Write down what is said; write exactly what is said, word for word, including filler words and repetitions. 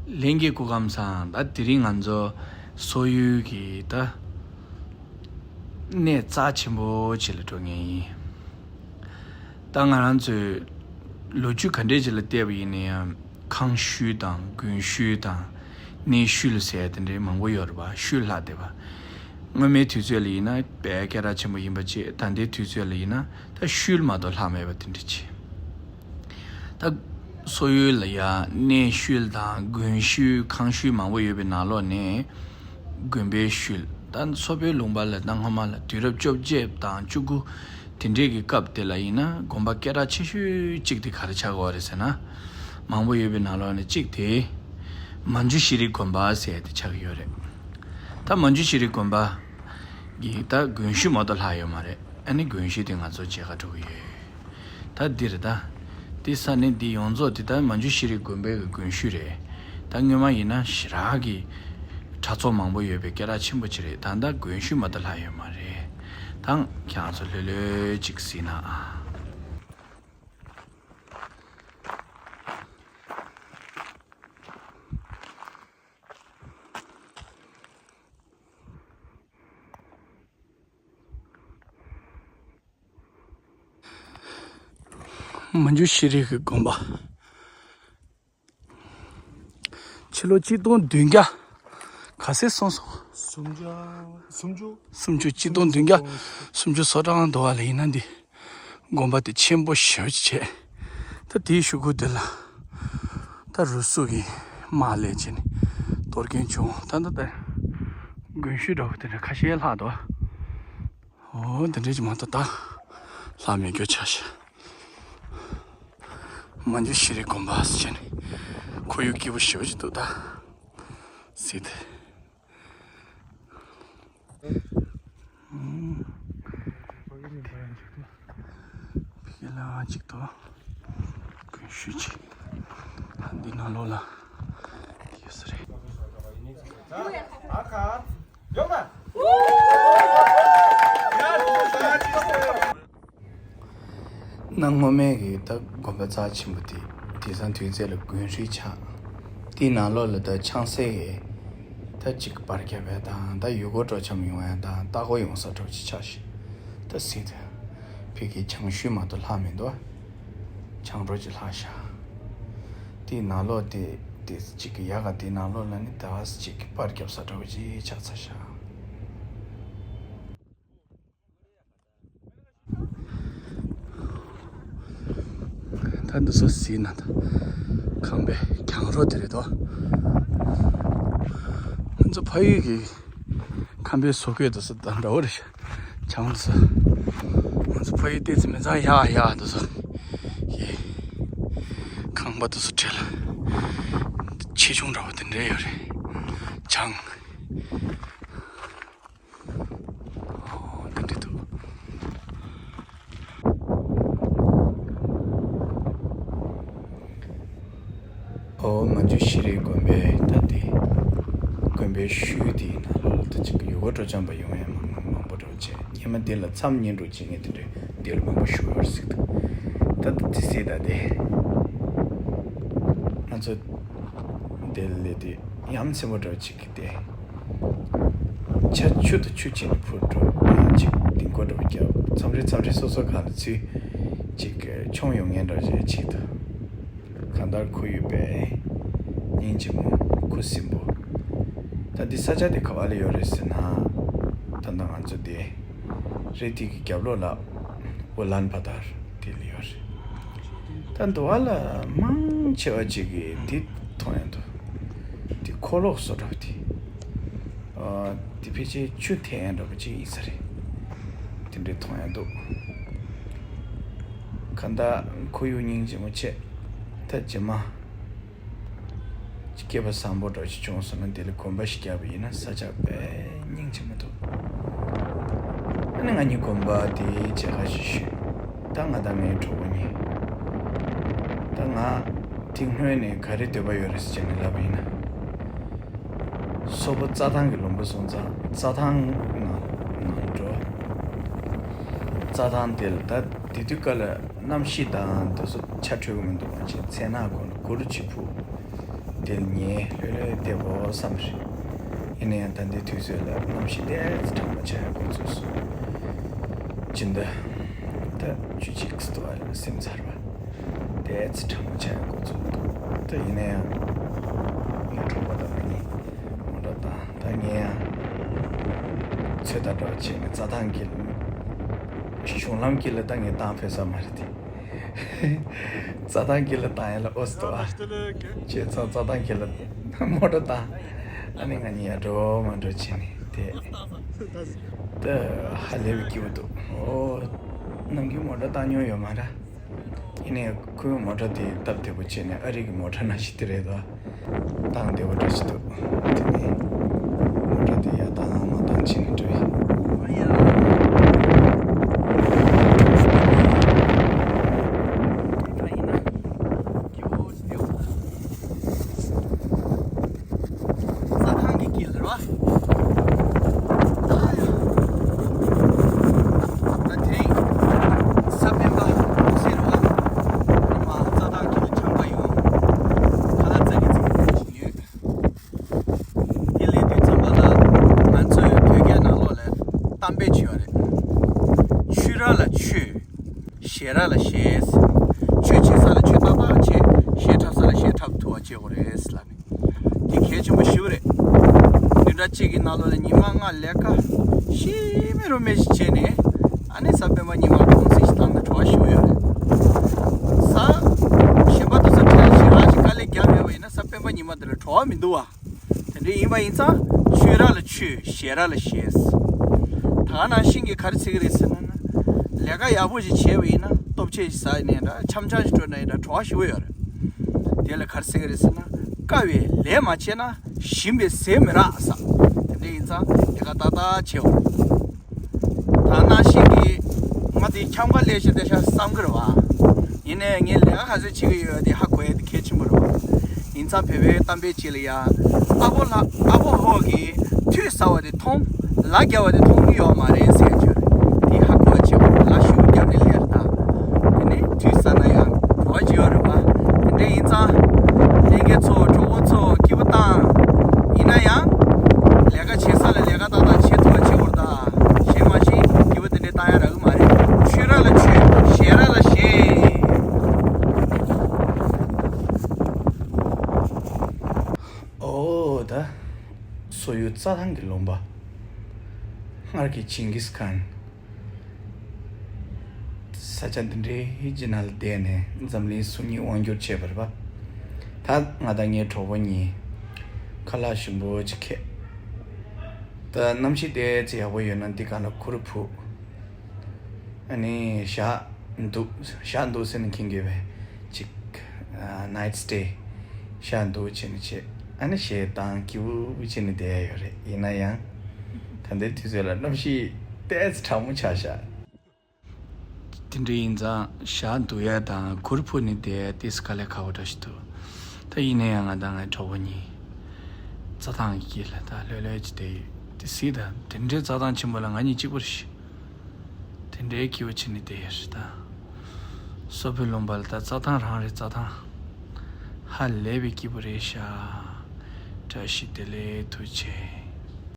ལྷན་རྒྱས་སྐུ་ཁམས་བཟང་། ད་དེ་རིང་ང་ཚོ་སོག་ཡུལ་གྱི་ད་གནས་རྩ་ཆེན་པོ་ཅིག་ལ་འགྲོ་མཁན་ཡིན། ད་ང་རང་ཚོས་ལོ་རྒྱུས་ག་འདྲས་ཅིག་ལ་བལྟས་པ་ཡིན་ན་ཡང་ཁང་ཤུལ་དང་དགོན་ཤུལ་དང་གནས་ཤུལ་ཟེར་དེ་འདྲའི་མང་པོ་ཡོད་རེད་པ། ཤུལ་ལྷག་བསྡད་པ། སྔོན་མའི་དུས་ཚོད་ལ་ཡིན་ན་དཔེ་སྐད་གྲགས་ཆེན་པོ་ཡིན་པ་བྱས། ད་ལྟའི་དུས་ཚོད་ལ་ཡིན་ན་ད་ཤུལ་མ་གཏོགས་ལྷག་མེད་པ་དེ་འདྲ་བྱས། ད་སོག་ཡུལ་ལ་ཡ་གནས་ཤུལ་དང་དགོན་ཤུལ་ཁང་ཤུལ་མང་པོ་ཡོད་པའི་ནང་ལོགས་ནས་དགོན་པའི་ཤུལ། ད་སོག་པོའི་ལུང་པ་ལ་ད་སྔོན་མ་ལ་དུས་རབས་བཅོ་བརྒྱད་དང་བཅུ་དགུ་དེ་འདྲས་ཀྱི་སྐབས་དེ་ལ་ཡིན་ན་དགོན་པ་སྐད་གྲགས་ཆེ་ཤོས་གཅིག་དེ་ག་རེ་ཆགས་ཀྱི་ཡོད་རེད་ཟེར་ན། མང་པོ་ཡོད་པའི་ནང་ལོགས་ནས་གཅིག་དེ་མན་ཇུ་ཤྲི་དགོན་པ་ཟེར་དེ་ཆགས་ཀྱི་ཡོད་རེད། ད་མན་ཇུ་ཤྲི་དགོན་པ་གི་ད་དགོན་ཤུལ་མ་གཏོགས་ལྷག་ཡོད་མ་རེད། ཨ་ནི་དགོན་ཤུལ་དེ་ང་ཚོ་མཇལ་ཁ་འགྲོ་གི་ཡོད། ད་འདི་རེད་ད། འདི་ས་གནས་འདི་ཡོངས་རྫོགས་འདི་ད་མན་ཇུ་ཤྲི་དགོན་པའི་གི་དགོན་ཤུལ་རེད། ད་སྔོན་མ་ཡིན་ན་ཞེ་དྲག་གི་གྲྭ་ཚོགས་མང་པོ་ཡོད་པའི་སྐད་གྲགས་ཆེན་པོ་ཅིག་རེད། ད་ད་དགོན་ཤུལ་མ་གཏོགས་ལྷག་ཡོད་མ་རེད། ད་ཁྱེད་རང་ཚོ་ལྷོད་ལྷོད་ཅིག་གཟིགས་ན་ཨ། མན་ཇུ་ཤྲི་གི་དགོན་པ། ཕྱི་ལོ་གཅིག་སྟོང་བདུན་བརྒྱ་ག་ཚོད་སོང་སོང་། སུམ་བརྒྱ། སུམ་ཅུ། སུམ་ཅུ། གཅིག་སྟོང་བདུན་བརྒྱ་སུམ་ཅུ་སོ་གྲངས་འདུག་བ་ལ་ཡིན་ན་འདི། དགོན་པ་དེ་ཆེན་པོ་ཞེ་པོ་ཅིག་བྱས། ད་དེའི་གཞུག་གུ་དེ་ལ་ད་རུ་སུ་གི་དམག་སླེབས་བྱས་ནས་གཏོར་སྐྱོན་བྱུང་། ད་ད་ད་དགོན་ཤུལ་འདྲ་བོ་དེ་འདྲ་ཁ་ཤས་ལྷག་འདུག། འོ་དེ་འདྲས་ཅིག་མ་གཏོགས་ད་ལྷག་མེད་རྒྱུ་ཆགས་ཤག། མན་ཇུ་ཤྲི་དགོན་པ་ཟེར་བྱས་ནས་ཁོར་ཡུག་སྐྱིད་པོ་ཞེ་པོ་ཅིག་འདུག་ད། སྲིད། ཕ་གི་ལ་གཅིག་ཏུ་དགོན་ཤུལ་གཅིག། འདི་ནང་ལོགས་ལ་ཡོད་ས་རེད། གནའ་སྔོན་མའི་གི་ད་དགོན་པ་རྩ་ཆེན་པོ་དེ་དེང་སང་དུས་ཚོད་ལ་དགོན་ཤུལ་ཆགས། དེའི་ནང་ལོགས་ལ་ད་ཆང་སའི་ད་ཅིག་པར་རྒྱབ་པ་དང་ད་ཡུལ་སྐོར་སྤྲོ་འཆམ་ཡོང་ཡ་དང་ལྟ་སྐོར་ཡོང་ས་འདྲ་བོ་ཅིག་ཆགས་ཤག། ད་སྲིད་དུ་ཕ་གི་ཆང་ཤུལ་མ་གཏོགས་ལྷག་མི་འདུག། ཆང་འགྲོ་ཅིག་ལྷག་ཤག། དེའི་ནང་ལོགས་དེ་དེ་ཅིག་གི་ཡ་ག་དེའི་ནང་ལོགས་ལ་ནི་ད་ཅིག་གི་པར་རྒྱབ་ས་འདྲ་བོ་ཅིག་ཆགས་ཚར་ཤག། ད་འདི་ཚོ་གཟིགས་ན་ད་ཁང་པའི་གྱང་རོ་དེ་རེད་དོ། ང་ཚོ་ཕ་ཡུལ་གྱི་ཁང་པའི་བཟོ་བཀོད་དེ་ཚོ་དང་འདྲ་བོ་རེད་ཤག། གྱང་དེ་ཚོ། ང་ཚོ་ཕ་ཡུལ་བལྟས་ཚེ་མི་ཚང་ཡག་ཡག་དེ་ཚོ་གི་ཁང་པ་དེ་ཚོ་འདྲ་ལ་ཆེ་ཆུང་འདྲ་བོ་དེ་འདྲ་ཡོད་རེད། གྱང་། འོ་འདི་འདྲ་འདུག། འོ་མན་ཇུ་ཤྲི་དགོན་པའི་ད་དེ་དགོན་པའི་ཤུལ་དེའི་ནང་ལོགས་ལ་ད་ཅིག་ཡུལ་སྐོར་སྤྲོ་འཆམ་པ་ཡོང་ཡ་མང་མང་པོ་འདྲ་བོ་བྱས། སྔོན་མ་འདི་ལ་མཚམས་བསྙེན་སྒྲུབ་བྱེད་མཁན་དེ་འདྲ་འདི་ལ་མང་པོ་བཞུགས་ཡོད་རེད་ཟེར་འདུག། ད་ད་དེ་ཟེར་ད་དེ་ང་ཚོ་འདི་ལ་སླེབས་དུས་ཡ་མཚན་པོ་འདྲ་བོ་ཅིག་གི་དེ། ཆར་ཆུ་དང་ཆུ་བྱས་ནས་འཕུར་འགྲོ། ཡང་ཅིག་ལྡིང་སྐོར་འདྲ་བོ་རྒྱབ། མཚམས་རེ་མཚམས་རེ་སོ་སོ་ག་ལ་ཚུད་ཅིག་མཆོང་ཡོང་མཁན་འདྲ་བོ་ཅིག་འདུག། གང་ལྟར་ཁོར་ཡུག་དཔེ་སྙིང་རྗེ་མོ། ཁུ་སིམ་པོ། ད་འདི་ས་ཆ་དེ་ག་བ་ལ་ཡོད་རེད་ཟེར་ན། ད་ལྟ་ང་ཚོ་འདི་རི་དེ་གི་རྒྱབ་ལོགས་ལ་ཨུ་ལན་བ་ཏར་དེ་ལ་ཡོད་རེད། ད་འདི་བ་ལ་མང་ཆེ་བ་ཅིག་གིས་འདི་མཐོང་ཡ་འདུག། འདི་ཁོ་ལོག་བཟོ་འདྲ་བ་དེ། ཨ། འདི་ཕལ་ཆེར་ཆུ་འཐེན་ཡ་འདྲ་བ་ཅིག་ཡིན་ས་རེད། དེ་འདྲའི་མཐོང་ཡ་འདུག། གང་ལྟར་ཁོར་ཡུག་སྙིང་རྗེ་མོ་བྱས། ད་རྗེས་མ་སྐྱེས་པ་བཟང་པོ་འདྲ་ཞིག་བྱུང་སོང་ན་དེ་ལ་དགོན་པ་ཞིག་བརྒྱབ་པ་ཡིན་ན་ས་ཆ་དཔེ་སྙིང་རྗེ་མོ་འདུག། ཨ་ནི་ང་གཉིས་དགོན་པ་དེའི་མཇལ་ཁ་ཞིག་ཞུས། ད་ང་དང་ངའི་གྲོགས་པོ་གཉིས། ད་ང་དེ་སྔོན་ནས་ག་རེ་འདོད་པ་ཡོད་རེད་ཟེར་ནས་ལབ་པ་ཡིན་ན། སོག་པོ་རྩྭ་ཐང་གི་ལུང་པ་སོང་ཙང་རྩྭ་ཐང་ནང་ནང་འགྲོ། རྩྭ་ཐང་དེ་ལ་ད་དེ་དུས་སྐབས་ལ་གནམ་གཤིས་དང་དེ་ཚོ་ཆ་འཕྲོད་ཀྱི་མི་འདུག། མ་གཞི་མཚན་ནག་གོ་ལ་གུར་ཅིག་ཕུབ། དེ་ཉལ་ལྷོད་ལྷོད་བསྡད་དགོས་བསམ་རེད། ཡིན་ན་ཡང་ད་ལྟའི་དུས་ཚོད་ལ་གནམ་གཤིས་ཏོག་ཙམ་གྲང་མོ་ཆགས་ཡ་འགོ་ཚུགས་སོང་། སྤྱི་ཟླ་ད་བཅུ་གཅིག་ཙམ་འདུག་བ་ལ་སིམ་ཚར་བ། ཏོག་ཙམ་གྲང་མོ་ཆགས་ཡ་འགོ་ཚུགས་འདུག་ད་ཡིན་ན་ཡང་ངའི་གྲོགས་པོ་དང་ང་གཉིས་མོ་ཊ་བཏང་། ད་ངས་ཡང་ཚོད་ལྟ་འདྲ་བ་བྱས་ནས་རྩྭ་ཐང་གི་གཞུང་ལམ་དཀྱིལ་ལ་ད་ངས་བཏང་ཕོད་ས་མ་རེད་དེ། རྩྭ་ཐང་དཀྱིལ་ལ་བཏང་ཡ་ལ་ཨོ་སི་དོ་ཨ། ཁྱེད་ཚོ་རྩྭ་ཐང་དཀྱིལ་ལ་མོ་ཊ་བཏང་། ཨ་ནི་ང་གཉིས་ཡར་འགྲོ་མར་འགྲོ་བྱས་ནས་དེ། ད་ཧ་ལས་པའི་སྐྱིད་པོ་འདུག་ཨོ། ནམ་རྒྱུན་མོ་ཊ་བཏང་མྱོང་ཡོད་མ་རེད། ཡིན་ནའི་ཁོའི་མོ་ཊ་དེ་སྟབས་བདེ་པོ་བྱས་ནས་ཨ་རི་གི་མོ་ཊ་ནང་བཞིན་དེ་རེད་དོ། བཏང་བདེ་པོ་འདྲ་ཞིག་འདུག་དེ་ནས་མོ་ཊ་དེ་ཡར་བཏང་མར་བཏང་བྱས་ནས་འགྲོ་ཡི། རྩྭ་ཐང་གི་དཀྱིལ་རེད་བ། ད་དེ་རིང་གཟའ་སྤེན་པ་ཚེས་རེད་བ། ཉི་མ་རྩྭ་ཐང་དཀྱིལ་ལ་འཁྱམ་ག་ཡོང་། ཁ་ལག་ཙག་གི་ཙིག་གི་ཞིག་ཉོས། དེ་ལས་དུས་ཙམ་པ་ལ་ང་ཚོའི་བོད་སྐད་ནང་ལོགས་ལ་གཏམ་དཔེ་ཅིག་ཡོད་རེད། ཆོས་ར་ལ་ཆོས། གཞས་ར་ལ་གཞས། ཆོས་བྱེད་ས་ལ་ཆོས་ཏག་ཏག་བྱེད། གཞས་འཁྲབ་ས་ལ་གཞས་འཁྲབ་ཐུབ་པ་བྱེད་དགོས་རེད་ལབ་ནས། དེ་གལ་ཆེན་པོ་ཞེ་པོ་རེད། བདུན་ཕྲག་གཅིག་གི་ནང་ལོགས་ལ་ཉི་མ་ལྔ་ལས་ཀ་ཤི་མེད་རུ་མེད་ཞིག་བྱས་ནས། ཨ་ནི་གཟའ་སྤེན་པ་ཉི་མ་གུང་སེང་ཞིག་བཏང་ན་བྲོ་བ་ཞེ་པོ་ཡོད་རེད། གཟའ་གཞན་པ་དེ་ཚོ་ཁྲལ་ཞེ་དྲག་ཅིག་དཀའ་ལས་རྒྱབ་ཡོད་པ་ཡིན་ན་གཟའ་སྤེན་པ་ཉི་མ་དེ་ལ་བྲོ་བ་མི་འདུག་བ། དེ་འདྲ་ཡིན་པ་ཡིན་ཙང་ཆོས་ར་ལ་ཆོས། གཞས་ར་ལ་གཞས། ད་ག་ནང་བཞིན་གྱི་ག་རེ་ཟེར་གྱི་རེད་ཟེར་ན། ལས་ཀ་ཡག་པོ་ཞིག་བྱས་པ་ཡིན་ན་སྟོབས་ཆེ་ཞིག་ཟ་ཡིན་ན་འདྲ། འཆམ་འཆམ་ཞིག་སྤྲོད་ན་ཡིན་འདྲ། བྲོ་བ་ཞེ་པོ་ཡོད་རེད། དེ་ལ་ག་རེ་ཟེར་གྱི་རེད་ཟེར་ན། དཀའ་བའི་ལས་མ་བྱས་ན་ཞིམ་པའི་ཟས་མི་རག་ཟེར། དེ་འདྲ་ཡིན་ཙང་ལས་ཀ་ཏག་ཏག་བྱེད་དགོས། ད་ནང་བཞིན་གྱི་ང་དེ་འཁྱམ་ག་ལས་བྱེད་བསྡད་ཤག་བསམ་གི་རེད་བ། ཡིན་ནའི་ངས་ལས་ཀ་ག་ཚོད་བྱེད་ཀྱི་ཡོད་དེ་ཧ་གོ་ཡ་དེ་གལ་ཆེན་པོ་རེད་བ། ཡིན་ཙང་བོད་པའི་གཏམ་དཔེ་ཅིག་ལ་ཡ། ཨ་ཕོ་ལ་ཨ་ཕོ་ཧོ་གིས་ཐུད་ཟ་བ་དེ་མཐོང་། ལ་རྒྱབ་པ་དེ་མཐོང་གི་ཡོད་མ་རེད་ཟེར་ཡ་ཅིག་ཡོད་རེད། དེ་ཧ་གོ་བ་བྱེད་དགོས། ལ་ཤུགས་རྒྱབ་ནས་སླེབས་རེད་ད། དེ་ནས་ཐུད་ཟ་ན་ཡང་བྲོ་བ་ཅིག་ཡོད་རེད་བ། དེ་འདྲ་ཡིན་ཙང་། ལྷན་རྒྱས་ཚོ་གྲོགས་པོ་ཚོ་སྐྱིད་པོ་བཏང་། ཡིན་ན་ཡང་། ལས་ཀ་བྱེད་ས་ལ་ལས་ཀ་ཏག་ཏག་བྱེད་ཐུབ་པ་བྱེད་དགོས་རེད་ད། གཞན་མ་གཞི་སྐྱིད་པོ་དེ་འདྲ་བཏང་ཡ་རག་གི་མ་རེད། ཆོས་ར་ལ་ཆོས། གཞས་ར་ལ་གཞས། ཨོ་ད། སོག་ཡུལ་རྩྭ་ཐང་གི་ལུང་པ། སྔར་གྱི་ཇིང་གིས་ཁཱན། ས་ཆ་འདི་འདྲའི་ཅིག་ནང་ལ་བསྡད་ནས་འཛམ་གླིང་སུམ་གཉིས་དབང་བསྒྱུར་བྱས་པ་རེད་པ། ད་ང་དང་ངའི་གྲོགས་པོ་གཉིས་ཁ་ལག་ཞིམ་པོ་ཅིག་ཁྱེར། ད་གནམ་གཤིས་ཏོག་ཙམ་ཡག་པོ་ཡོད་ན་འདི་སྒང་ལ་གུར་ཕུབ། ཨ་ནི་ཞག་འདུག་ཞག་འདུག་ཟེར་ནས་མཁྱེན་གྱི་བས་ཅིག་ཨ། ནའིཊ་སི་ཊེ། ཞག་འདུག་བྱས་ནས་བྱས། ཨ་ནི་གཞས་བཏང་སྐྱིད་པོ་བྱས་ནས་བསྡད་ཡ་ཡོད་རེད། ཡིན་ན་ཡང་། ད་ལྟའི་དུས་ཚོད་ལ་གནམ་གཤིས་ཏོག་ཙམ་གྲང་མོ་ཆགས་ཤག་དེ་འདྲ་ཡིན་ཙང་ཞག་འདུག་ཡ་དང་གུར་ཕུབ་ནས་བསྡད་ཡ་ཏོག་ཙམ་དཀའ་ལས་ཁག་པོ་འདྲ་ཞིག་འདུག་ད་ཡིན་ན་ཡང་ང་དང་ངའི་གྲོགས་པོ་གཉིས་རྩྭ་ཐང་གི་དཀྱིལ་ལ་ད་ལྷོད་ལྷོད་ཅིག་བསྡད་ཡོད། དེ་གཟིགས་དང་། དེ་འདྲའི་རྩྭ་ཐང་ཆེན་པོ་ལ་ང་གཉིས་གཅིག་པུ་རེད་ཤག་དེ་འདྲའི་སྐྱིད་པོ་བྱས་ནས་བསྡད་ཡོད་རེད་ད། སོག་པོའི་ལུང་པ་ལ་ད་རྩྭ་ཐང་རང་རེད། རྩྭ་ཐང་། ཧ་ལས་པའི་སྐྱིད་པོ་རེད་ཤག་བཀྲ་ཤིས་བདེ་ལེགས། ཐུགས་རྗེ་ཆེ།